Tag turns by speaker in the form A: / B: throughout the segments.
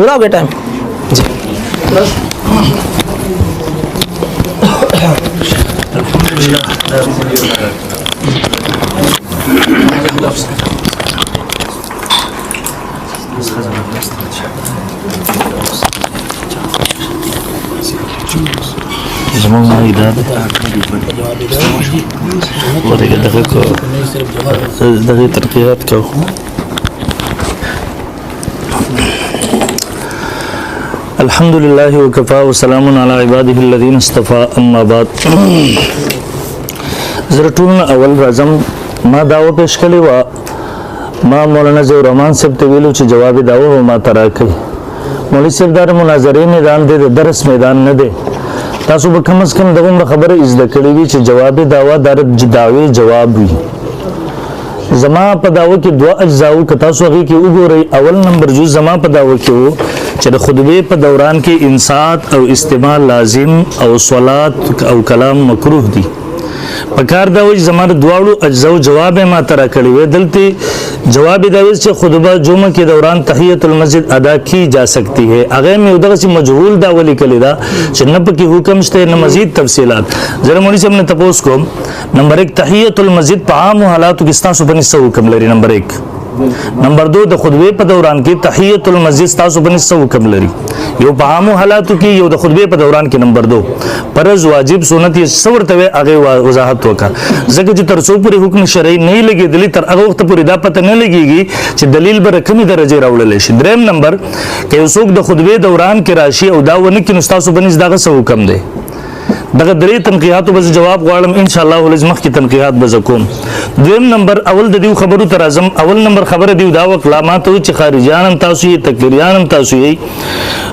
A: पूरा हो गया टाइम जी।
B: زموږ مایک دا دی، ورګه دغه کو دغه ترقیات کو۔ الحمد لله وكفى وسلام على عباده الذين اصطفى، اما بعد۔ زه ټول اول راځم۔ ما داوه پیش کړې وه، ما مولانا ضیاء الرحمن صاحب ته ویلو چې جواب داوه ما ته راکړي۔ مولوي صاحب، دا د مناظرې میدان دی، د درس میدان نه دی۔ تاسو به کم از کم دغومره خبره زده کړې وي چې جواب دعوه دا د دعوې جواب وي۔ زما په دعوه کې دوه اجزا وو، که تاسو هغې کې وګورئ۔ اول نمبر جز زما په دعوه کې وو چې د خطبې په دوران کې انصات او استماع لازم او صلات او کلام مکروه دي۔ په کار دا و چې زما د دواړو اجزاو جواب یې ما ته راکړی وی۔ دلته جواب یې دا وی چې خطبه جمعه کې دوران تحیت المسجد ادا کی جا سکتی ہے۔ هغه مې دغسې مجهول دا ولیکلې ده چې نه پکې حکم شته، نه مزید تفصیلات۔ زه مولوي صاحب نه تپوس کوم، نمبر 1، تحیت المسجد په عامو حالاتو کې ستاسو په نس څه حکم لري؟ نمبر 1۔ نمبر 2، د خطبې په دوران کې تحیت المسجد ستاسو په نس څه حکم لري؟ یو په عامو حالاتو کې، یو د خطبې په دوران کې۔ نمبر 2، فرض، واجب، سنت یې څه ورته وایي، هغې وضاحت وکړه، ځکه چې تر څو پورې حکم شرعي نه وي لګېدلی، تر هغه وخته پورې دا پته نه لګېږي چې دلیل به د کومې درجې راوړلی شي۔ دریم نمبر، که یو څوک د خطبې دوران کې راشي او دا ونه کړي، نو ستاسو په نس دغه څه حکم دی؟ دغه درې تنقیحاتو به زه جواب غواړم ان شاء الله۔ ولز مخکې تنقیحات به زه کوم۔ دویم نمبر، اول د دیو خبرو ته راځم۔ اول نمبر خبره دیو دا وکړه، ما ته وایي چې خارجیان هم تاسو یې، تکفیریان هم تاسو یې۔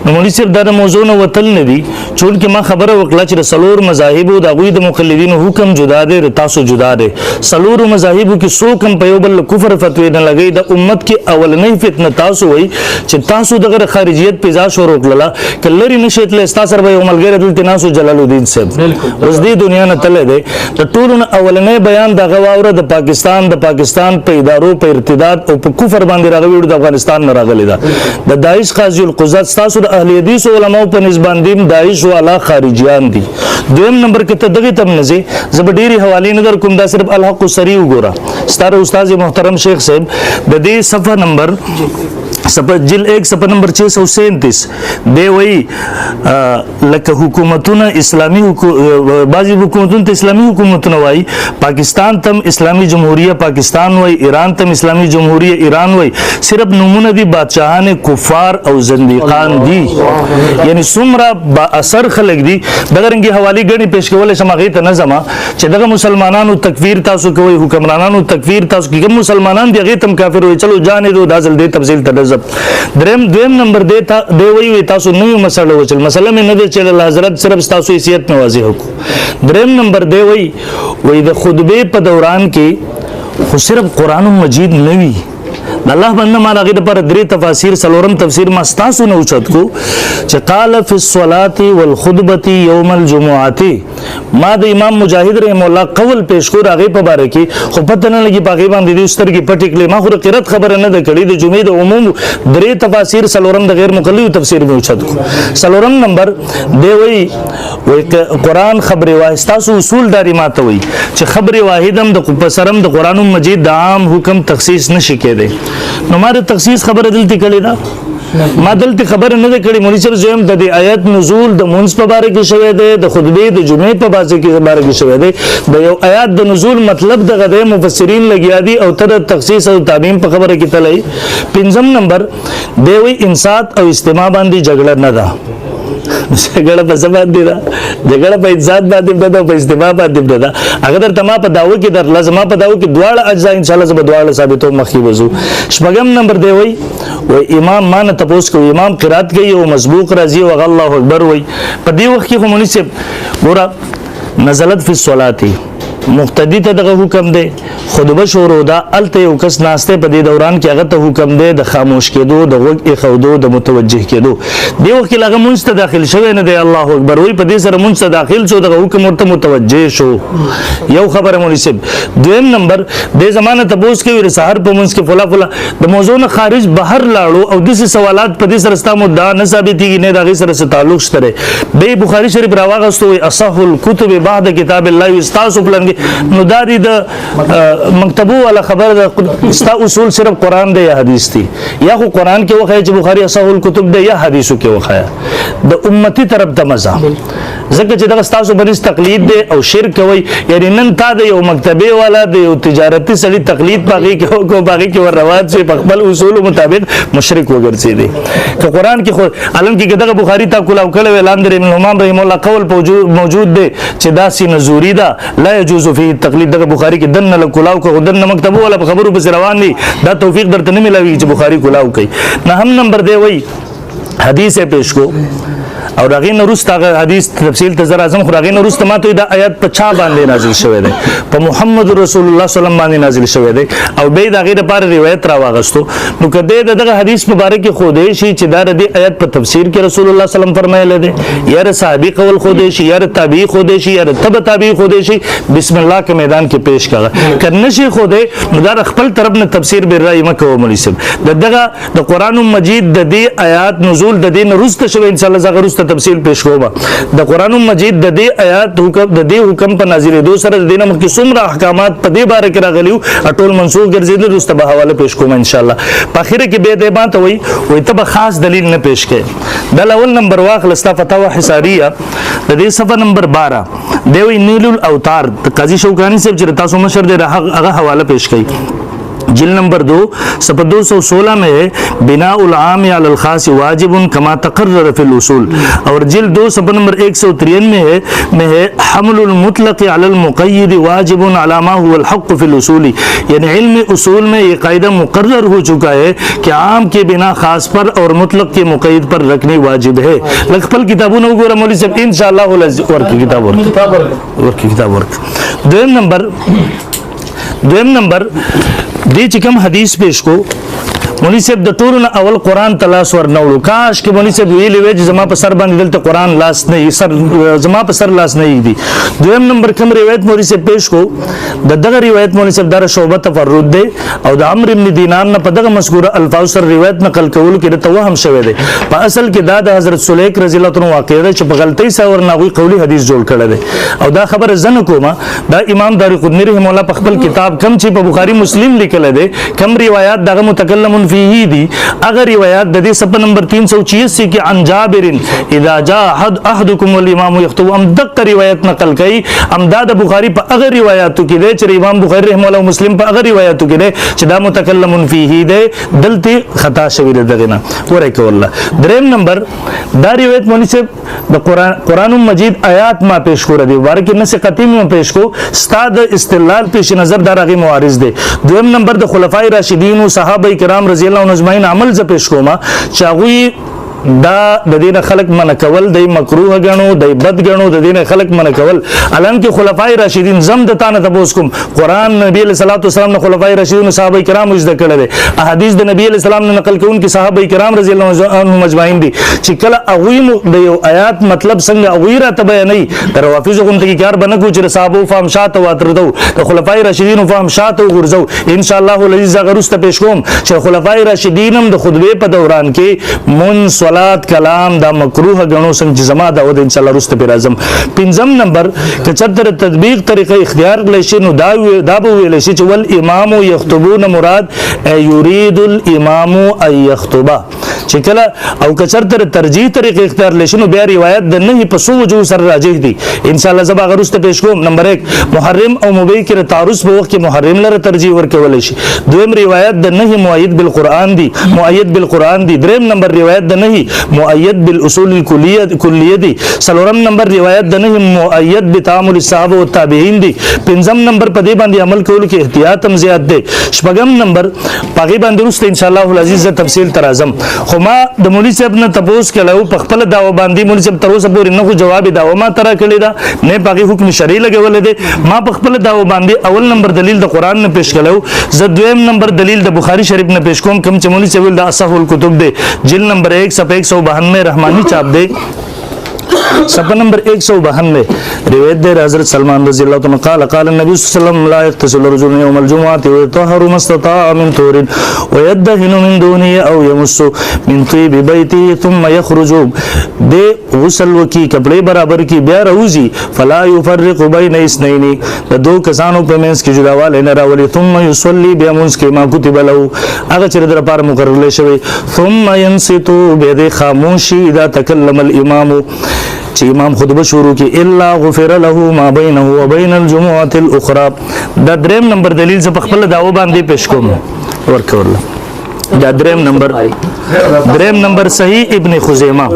B: نو مولوي صاحب، دا د موضوع نه وتل نه دي، چونکې ما خبره وکړه چې د څلور مذاهبو د هغوی د مقلدینو حکم جدا دی، د تاسو جدا دی۔ څلورو مذاهبو کې څوک هم په یو بل کفر فتوی نه لګوي۔ د امت کې اولنۍ فتنه تاسو وایي چې تاسو دغه د خارجیت فضا شروع کړله۔ که لرې نه شئ تللی، ستا سره به یو ملګری دلته ناست و، جلال الدین صاحب، اوس دې دنیا نه تللی دی۔ د ټولو نه اولنی بیان دغه واوره، د پاکستان په ادارو په ارتداد او په کفر باندې راغلی وړو، د افغانستان نه راغلی ده۔ د داعش قاضي القضات ستاسو د اهل حدیث علماو په نسبت باندې داعش والا خارجیان دي۔ دویم نمبر کې ته دغه تم نه ځې، زه به ډېرې حوالې نه در کوم، دا صرف الحق الصریح وګوره۔ ستاره استاد محترم شیخ صاحب د دې صفحه نمبر، صفحه جلد 1، صفحه نمبر 637 دی، وایي لکه حکومتونه اسلامي بعضی حکومتونه ته اسلامي حکومتونه وایي، پاکستان تم اسلامي جمهوریه پاکستان وایي، ایران تم اسلامي جمهوریه ایران وایي، صرف نمونه دي، بادشاهان کفار او زنديقان دي۔ یعنی څومره با اثر خلک دي۔ دغه رنګي حوالې ګڼې پیش کولای شم، هغې ته نه ځم چې دغه مسلمانانو تکفیر تاسو کوئ، حکمرانانو تکفیر تاسو کوئ، کوم مسلمانان دي هغې ته هم کافر وایي۔ چلو جانې دو، دا ځل دې تفصیل ته نه ځم۔ دریم، دویم نمبر دی تا دی وایي، وی تاسو نوې مسله وچل، مسله مې نه ده چې الله حضرت، صرف ستاسو حیثیت مې واضح وکړو۔ دریم نمبر دی وایي، وایي د خطبې په دوران کې خو صرف قرآن مجید نه وي۔ د الله بنده، ما هغې دپاره درې تفاسیر، څلورم تفسیر ما ستاسو نه اوچت کو چې قال فی الصلاة والخطبة یوم الجمعة۔ ما د امام مجاهد رحم الله قول پیش کو هغې په باره کې، خو پته نه لګي په هغې باندې دې سترګې پټې کړې۔ ما خو د قرت خبره نه ده کړې۔ د جمعې د عموم درې تفاسیر، څلورم د غیر مقلد تفسیر مې اوچت کو۔ څلورم نمبر دی وایي، وایي قرآن خبر واحد، ستاسو اصول داري ما ته وایي چې خبر واحد هم د په سرم د قرآن مجید د عام حکم تخصیص نشي کېدی۔ نو ما د تخصیص خبره دلته کړې ده؟ ما دلته خبره نه ده کړې۔ مولوي صاحب زویم، د دې آیت نزول د مونځ په باره کې شوی دی، د خطبې د جمعې په باره کې شوی دی۔ د یو آیات د نزول مطلب دغه دی، مفسرین لګیا دي او تر تخصیص او تعمیم په خبره کې تللی۔ پنځم نمبر دی وایي انصات او استماع باندې جګړه نه ده۔ جګړه په څه باندې ده؟ جګړه په انصات باندې نه ده، په استماع باندې نه ده۔ هغه درته ما په دعوه کې درله، زما په دعوه کې دواړه اجزا ان شاء الله زه به دواړه ثابتوم، مخکې به ځو۔ شپږم نمبر دی وایي، وایي امام، ما نه تپوس کوي، امام قرات کوي او مسبوق راځي او هغه الله اکبر وایي۔ په دې وخت کې خو مولوي صاحب ګوره، نزلت فی الصلاة مقتدی ته دغه حکم دی، خطبه شروع ده، هلته یو کس ناست دی، په دې دوران کې هغه ته حکم دی د خاموش کېدو، د غوږ ایښودو، د متوجه کېدو. دې وخت کې هغه مونځ ته داخل شوی نه دی، الله اکبر وایي، په دې سره مونځ ته داخل شو، دغه حکم ورته متوجه شو. یو خبره مولوي صاحب. دویم نمبر دې زمانه تپوس کوي د سهار په مونځ کې فلا فلا، د موضوع نه خارج بهر لاړو او داسې سوالات په دې سره ستا مدعا نه ثابتېږي، نه د هغې سره څه تعلق شته دی. بیا یې بخاري شریف راواغستو، وایي اصح الکتب بعد کتاب الله، ستاسو پلان کې. نو دا دی د مکتبو والا خبره ده، ستا اصول صرف قرآن دی یا حدیث دی، یا خو قرآن کې وښیه چې بخاري اصح الکتب دی، یا حدیثو کې وښیه. د امتی طرف ته مزه، ځکه چې دغه ستاسو بنس تقلید دی او شرک کوي. یعنی نن تا د یو مکتبې والا، د یو تجارتي سړي تقلید پاغي کې وکړو، پاغي کې ور روان شي، په خپل اصول مطابق مشرک وګرځي دی. که قرآن کې خو الان کې دغه بخاری تا کولاو کړی وی، لاندې ابن همام رحم الله قول موجود دی چې داسې نزوري ده، لا يجوز فيه التقلید. دغه بخاری کې دنه له کولاو کو، دنه مکتبو والا په خبرو پسې روان دي، دا توفیق درته نه ملاوي چې بخاری کولاو کوي. نه هم نمبر دی وای حدیث پیش کو او دغه نه وروسته هغه حدیث تفصیل ته زه راځم، خو دغه نه وروسته ماته دا آیات په چا باندې نازل شوی دی؟ په محمد رسول الله صلی الله علیه وسلم باندې نازل شوی دی او به د هغې دپاره روایت راواغستو. نو که دی د دغه حدیث په باره کې ښودی شي چې دا د دې آیات په تفسیر کې رسول الله صلی الله علیه وسلم فرمایلی دی، یا د صحابي قول ښودی شي، یا د تابعي ښودی شي، یا د تبع تابعي ښودی شي، بسم الله که میدان کې پیش کړه. که نه شي ښودی نو دا د خپل طرف نه تفسیر به رأی مه کوه. مولوي صاحب د دغه د قرآن مجید د دې آیات نزول د دې نه وروسته شوی، انشاءالله زه هغه وروسته تفصیل پیش کوم. د قرآن مجید د دې آیات حکم، د دې حکم په نازلېدو سره د دې نه مخکې څومره احکامات په دې باره کې راغلي وو ټول منسوخ ګرځېدل، وروسته به حواله پیش کوم انشاءالله. په اخره کې بیا دی ماته وایي، وایي ته به خاص دلیل نه پیش کړې. دا اول نمبر واخله ستا فتاوا حصاریه د دې صفحه نمبر 12 دی، وایي نیل الاوتار قاضي شوکاني صاحب چې تاسو مشر دی هغه حواله پیش کړي. جلد نمبر 2 صفحہ 216 میں ہے، بناء العام علی الخاص واجب کما تقرر فی الاصول. اور جلد 2 صفحہ نمبر 193 میں ہے حمل المطلق علی المقید واجب علی ما هو الحق فی الاصول. یعنی علم اصول میں یہ قاعدہ مقرر ہو چکا ہے کہ عام کے بنا خاص پر اور مطلق کے مقید پر رکھنے واجب ہے. لږ خپل کتابونه وګوره مولوي صاحب، ان شاء الله ورکې کتاب ورکې، ورکې کتاب ورکې. دویم نمبر دې چې کوم حدیث پیش کو مولوي صاحب، د ټولو نه اول قرآن ته لاس ور نه وړو. کاش کې مولوي صاحب ویلي وی چې زما په سر باندې دلته قرآن لاس نه سر، زما په سر لاس نه ایږدي. دویم نمبر کوم روایت مولوي صاحب پیش کو، د دغه روایت مولوي صاحب دار شعبه تفرد دی او د عمرو بن دینار نه په دغه مذکوره الفاظ سره روایت نقل کولو کې د توهم شوی دی. په اصل کې دا د حضرت سلیک رضی الله عنه واقعه ده چې په غلطۍ سره ورنه هغوی قولی حدیث جوړ کړی دی. او دا خبره زه نه کومه، دا امام دارقطني رحمه الله په خپل کتاب کم چې په بخاری مسلم لیکلی دی، کم روایات دغه متکلم فيه دي، اگر روایات د دې صفحه نمبر 386 کې عن جابر اذا جاء احدكم والامام يخطب ام دقه روایت نقل کړي. ام دا د بخاری په هغه روایتو کې دی چې امام بخاری رحمه الله مسلم په هغه روایتو کې دی چې دا متکلم فيه دی، دلته خطا شوی دی، دغه نه ورکه والله. دریم نمبر دا روایت مولوي صاحب د قرآن مجید آیات ما پیش کو دی مبارک نص قطعی ما پیش کو، ستا د استدلال پیش نظر دا راغی معارض دی. دویم نمبر د خلفای راشدین او صحابه کرام رضی الله عنهم اجمعین عمل ز پیش کوما چې هغوی دا د دین خلق منع کول د مکروه غنو، د بد غنو، د دین خلق منع کول. الان کې خلفای راشدین زم د تانه تاسو کوم قران نبی علیہ الصلوۃ والسلام نه خلفای راشدین صحابه کرام زده کړل دي، احادیث د نبی علیہ السلام نه نقل کوونکي صحابه کرام رضی الله عنهم اجمعین دي چې کله هغوی د یو آیات مطلب څنګه هغوی راته بیانوي. د روافض غونډه کې کار بنه کو چې صحابه فهم شاته واتردو، د خلفای راشدین فهم شاته وغورځو. ان شاء الله العزیز هغه وروسته پیش کوم چې خلفای راشدین هم د خطبه په دوران کې من صلات کلام دا مکروه غنو، څنګه چې زما دا ود ان شاء الله وروسته پر اعظم. پنځم نمبر که چرته تطبیق طریقه اختیار کړی شي نو دا به ویل شي چې ول امام یخطبون مراد یرید الامام ان یخطبه چې کله، او که چرته ترجیح طریقه اختیار لشي نو بیا روایت د نه په سو وجو سره راجح دي، ان شاء الله زبا غرسته پیش کوم. نمبر 1 محرم او مبیح کې تعارض په وخت کې محرم لره ترجیح ورکول شي. دویم روایت د نه مؤید بالقران دي، مؤید بالقران دي. دریم نمبر روایت د نه مؤید بالاصول الکلیه کلیه دي. څلورم نمبر روایت د نه مؤید بتعامل الصحابه والتابعین دي. پنځم نمبر په دې باندې عمل کولو کې احتیاط هم زیات دی. شپږم نمبر پاغي باندې وروسته ان شاء الله العزیز تفصیل ترازم. خو ما د مولوي صاحب نه تپوس کړی په خپل دعوه باندې. مولوي صاحب تر اوسه پورې نه خو جواب دعوه ما ترا کړی ده، نه په هغې حکم شرعي لګولی دی. ما په خپل دعوه باندې اول نمبر دلیل د قرآن نه پیش کړی، زه دویم نمبر دلیل د بخاري شریف نه پیش کوم، کوم چې مولوي صاحب د اصح الکتب دی، جلد نمبر 1 صفحه 192، رحمانی چاپ دی، صفحه نمبر 192. روایت دے حضرت سلمان رضی اللہ عنہ قال قال النبي صلی الله علیه وسلم لا يغتسل رجل يوم الجمعة ويطهر ما استطاع من طور ويدهن من دونه او يمس من طيب بيته ثم يخرج. دے غسل وکي، کپڑے برابر کی، بیا روزي، فلا يفرق بين اثنين، د دو کسانو په منځ کې جداواله نه راولي، ثم يصلي، بیا مونږ کې ما كتب له، هغه چې در لپاره مقرر شوی، ثم ينصت، به د خاموشي، اذا تکلم الامام، چې امام خطبه شروع کی، الا غفر له ما بينه وبين الجمعه الاخرى. دا دریم نمبر دلیل زه په خپل داو باندې پیش کوم ورکول. دا دریم نمبر، دریم نمبر صحیح ابن خزیمه.